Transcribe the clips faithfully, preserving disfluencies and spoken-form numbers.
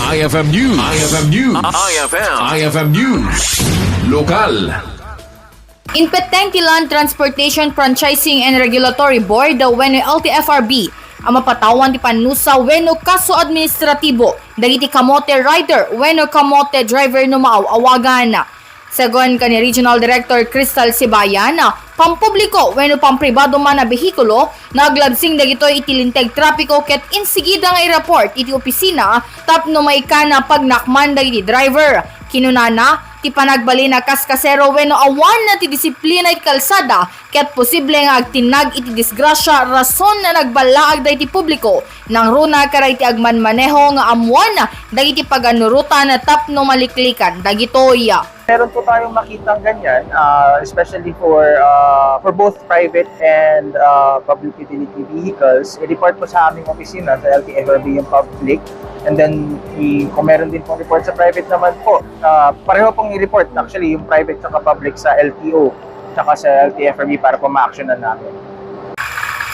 I F M News. I F M News. I F M. I F M News. Lokal. Inpetteng ti Land Transportation Franchising and Regulatory Board wenno L T F R B a mapatawan ti pannusa wenno kaso administratibo dagiti kamote rider wenno kamote driver no maaw-awagan. Segun kani Regional Director Crystal Sibayan, pampubliko wenno pampribado man a behikulo, naglabsing dagitoy iti linteg trapiko ket insigida nga i-report iti opisina tapno maikkan a pagnakman dagiti driver. Kinunana, ti panagbalin a kaskasero wenno awan ti disiplina iti kalsada ket posible nga agtinnag iti disgrasya rason a nagballaag dagiti publiko nangruna kadagiti agmanmaneho nga ammoan dagiti paganurotan tapno maliklikan dagitoy. Meron po tayong makitang ganyan, ah, especially for ah, for both private and ah, public utility vehicles. I-report po sa aming opisina sa L T F R B yung public. And then, i- kung meron din pong report sa private naman po, ah, pareho pong i-report actually yung private at public sa L T O tsaka sa L T F R B para po ma-actionan namin.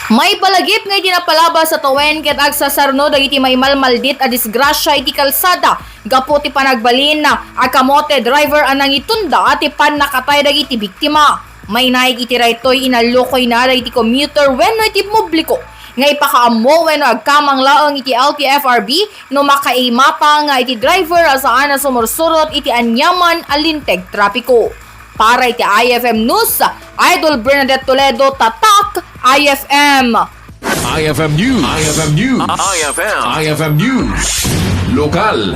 Maipalagip nga iti napalabas a tawen ket agsasaruno dagiti maimalmaldit a disgrasya iti kalsada gapu ti panagbalin a kamote driver a nangitunda ti pannakatay dagiti biktima. Mainaig iti daytoy inallokoyna dagiti commuter wenno iti publiko nga ipakaammo wenno agkamang laeng iti L T F R B no makaimata nga iti driver a saan a sumursurot iti aniaman a linteg trapiko. Para iti I F M News, Idol Bernadette Toledo, Tatak I F M. I F M News. I F M News. I F M. I F M News. Lokal.